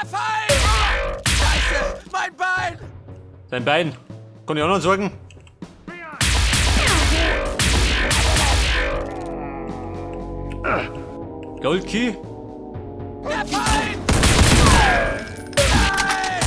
Feind! Scheiße, mein Bein! Dein Bein. Kann ich auch noch sagen? Gold Key? Der Feind! Der Feind!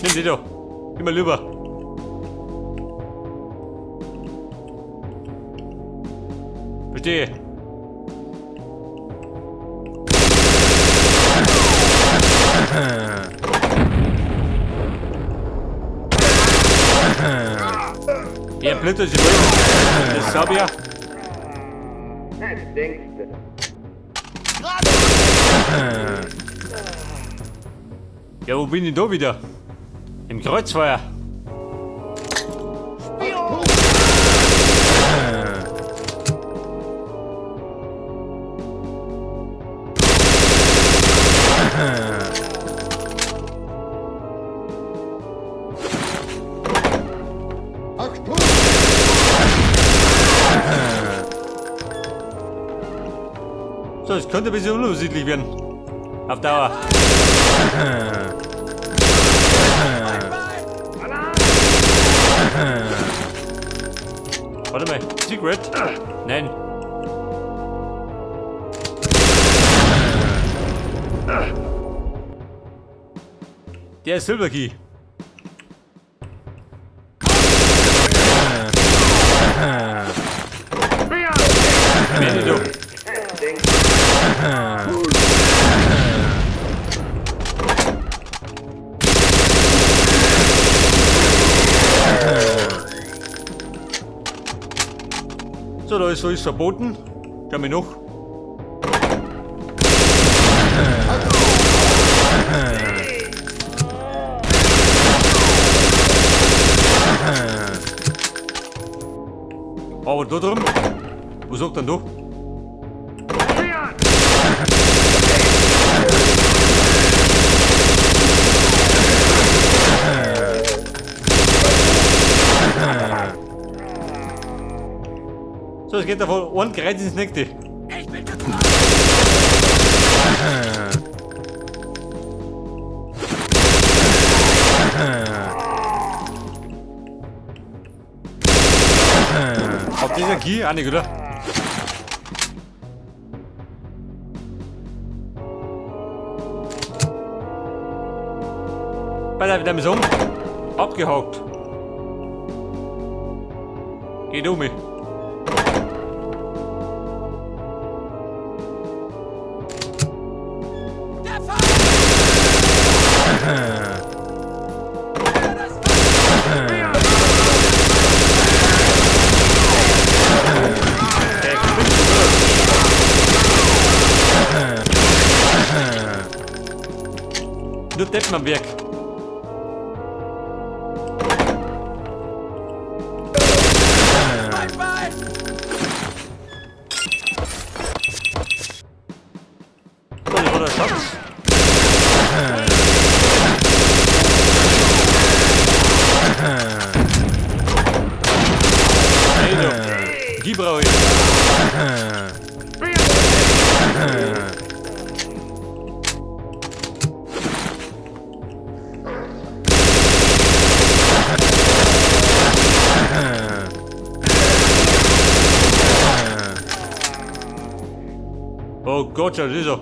Nimm die da. Immer lieber. Verstehe. Ja, Blitzer, sie wollen. Das sag ich ja. Ja, wo bin ich da wieder? Im Kreuzfeuer. So, es könnte ein bisschen unübersichtlich werden. Auf Dauer. Warte mal, Secret? Nein. Der ist Silver Key. Wer du? So, da ist so ist verboten. Schau mir noch. Aber da drum? Was sagt denn du? So, es geht davon ein Kreuz ins nächste. Ich bin getroffen! Ob dieser Key? Auch nicht, oder? Bei der wieder um. Abgehakt. Geht um mich. Der Feind! Der spinnt, oder? Nur Deppen am Werk. Mein Bein! So, das war der Schatz. Hey, du. Die brauche ich. Oh Gott, das ist er.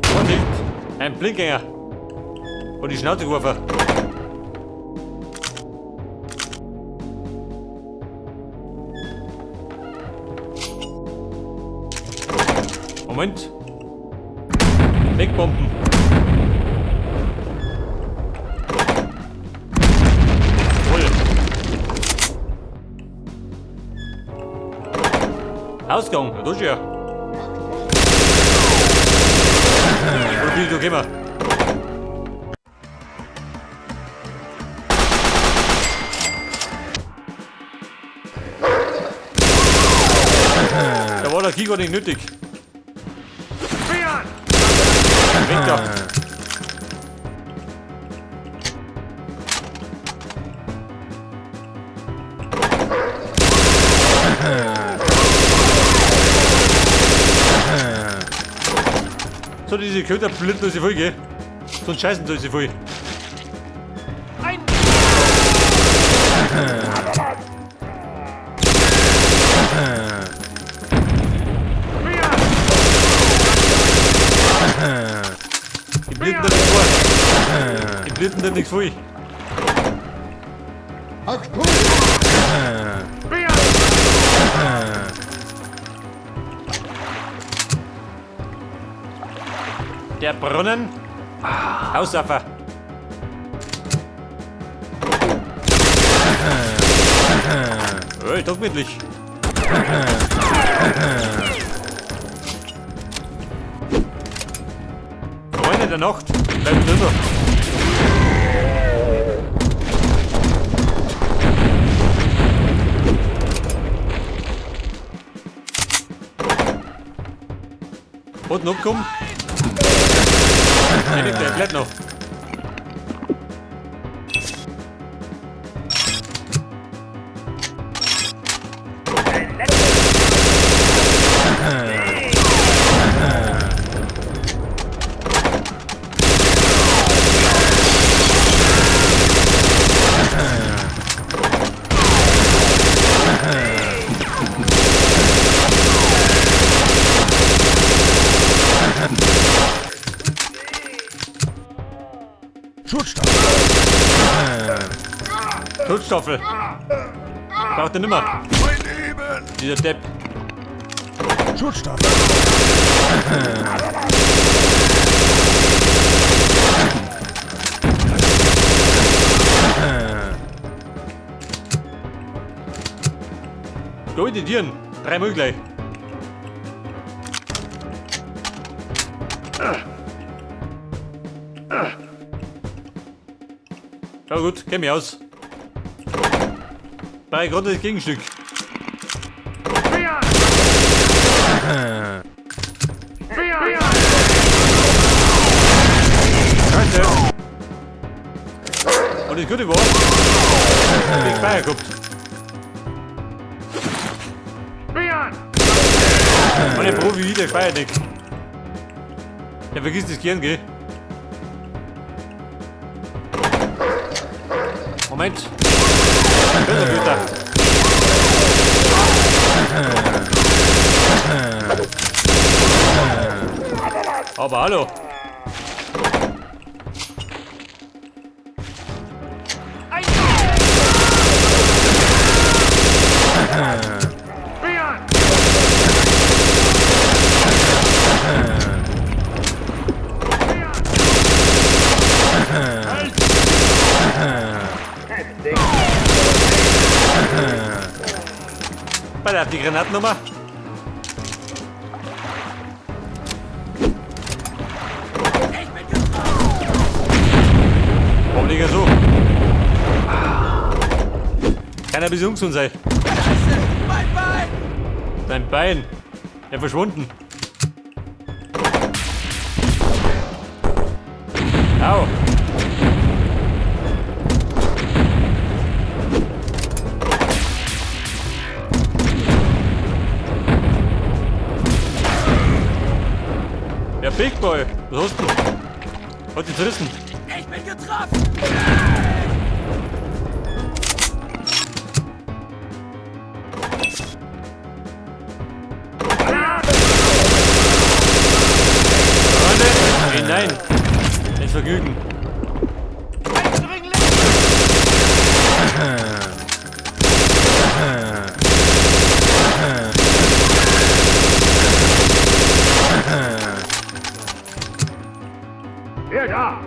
Vorsicht! Ein Blindgänger! Und die Schnauze geworfen. Moment. Wegbomben. Voll. Ausgang, ja, das ist ja. Oder bin ich da gekommen? Sieg war nicht nötig. Weg da. So, diese Köderblinden sie voll, gell? So ein Scheißen soll sie voll. Die Blinden da nichts vor. Die Blinden da nichts vor. Der Brunnen. Hausaffer. Hey, doch mitlich. Freunde der Nacht, bleibt drüber. Boden abkommen. Nein, der bleibt noch. Schutzstaffel. Braucht er nimmer. Mein Leben! Dieser Depp. Schutzstaffel! Go in die Tieren. Dreimal gleich. Ja gut, kenn mich aus. Bei gerade das Gegenstück. Scheiße. Und das Gute war, ich hab Feuer gehabt. Und der Profi wieder feiert nicht. Der vergisst das gern, gell? Moment. Bitte, bitte. Aber hallo. Pass auf, die Granatennummer. Ich bin getroffen! Warum nicht so? Kann ein bisschen ungesund sein. Scheiße! Mein Bein! Dein Bein. Der verschwunden. Au. Ja, Big Boy, was hast du denn? Hat dich zerrissen. Ich bin getroffen! Freunde, hinein. Ins Vergnügen. Da!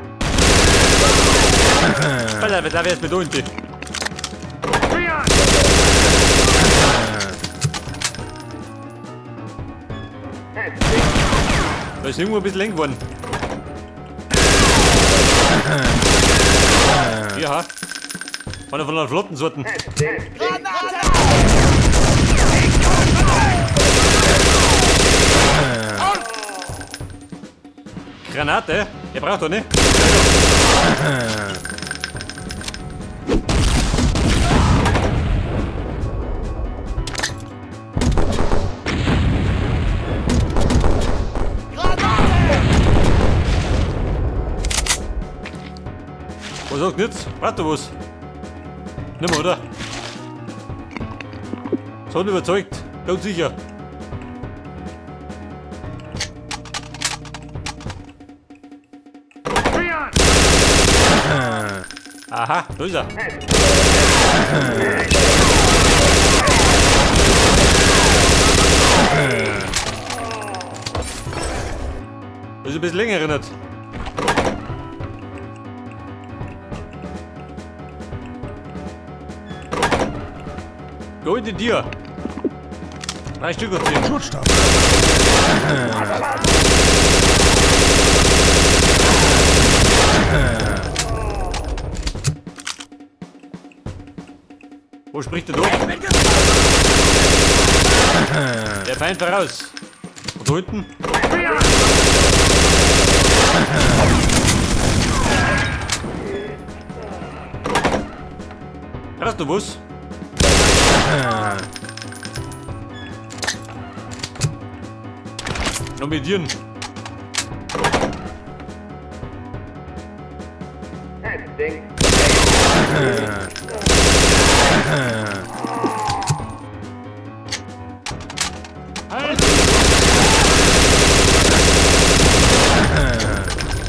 Pass auf, da wär's mit unten. Da ist irgendwo ein bisschen eng geworden. Ja. Einer von den flotten Sorten. Granate! Granate. Er braucht doch nicht. Granate! Was sagt jetzt? Braucht er was? Nimmer, oder? So überzeugt, ganz sicher. Aha, da ist er. Das ist ein bisschen länger erinnert. Go in dir. 3 Stück und 10. Schutzstaffel. Wo spricht der durch? Ich bin getroffen! Der Feind voraus. Und da hinten? Hast du was? Noch mit dir.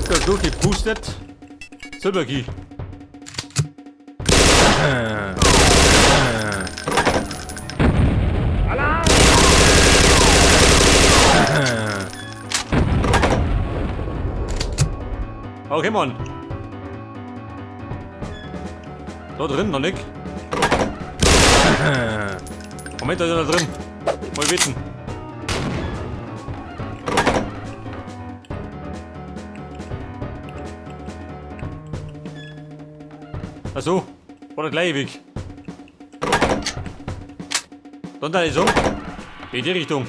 Da durchgepustet. Silberkey. Okay, Mann. Da drin noch nicht. Moment, da ist er da drin. Mal wissen. Ach so, war der gleiche Weg. Dann da ist so. In die Richtung.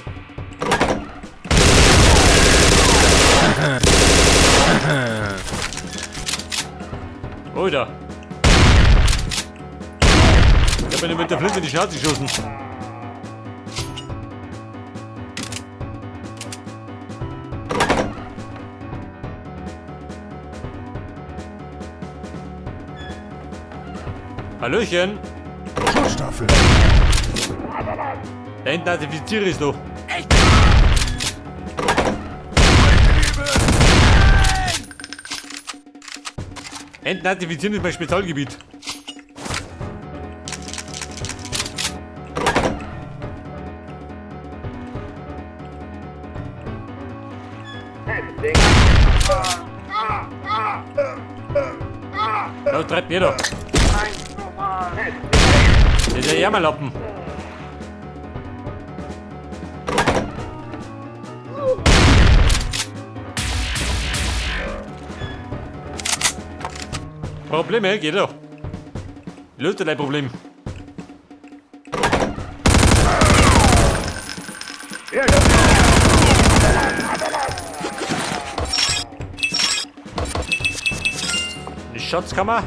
Alter. Ich hab mir mit der Flinte in die Schnauze geschossen. Hallöchen. Schutzstaffel. Da hinten hat die Tiere ist noch. Ich Enten identifizieren ist mein Spezialgebiet. Da treibt jeder. Das ist ja Jammerlappen. Probleme, geht doch. Löst dein Problem. Die Schatzkammer.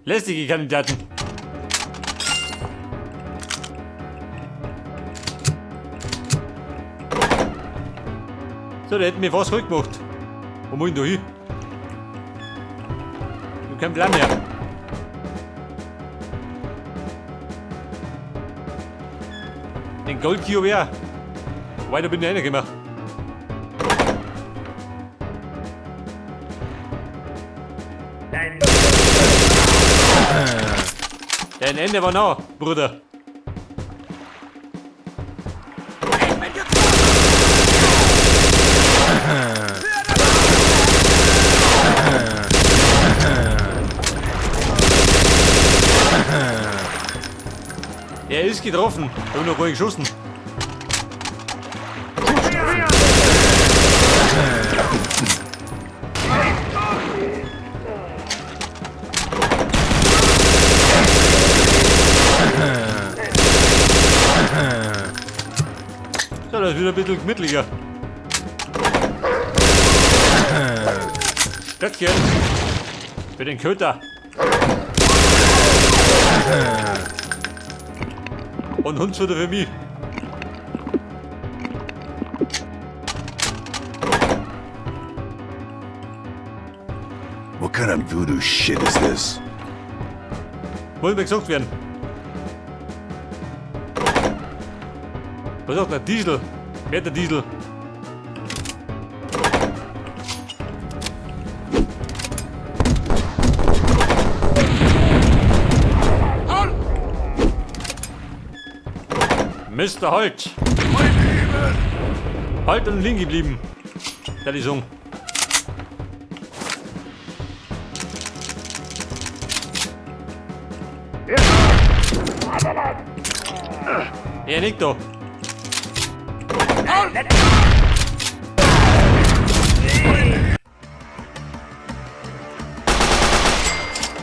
Lästige Kandidaten. So, der hätten mir fast ruhig gemacht. Wo muss ich denn da hin? Ich hab keinen Plan mehr. Den Goldkio wer? Weiter bin ich reingekommen. Dein Ende war nah, Bruder. Ich bin getroffen! Er ist getroffen. Ich hab noch gar nicht geschossen. So, das ist wieder ein bisschen gemütlicher. Stöckchen. Für den Köter. Und Hundsfutter für mich. What kind of voodoo shit is this? Muss mir gesagt werden. Was sagt der Diesel? Wer hat der Diesel? Mr. Holt! Holt und liegen geblieben. Der die Song. Er liegt da.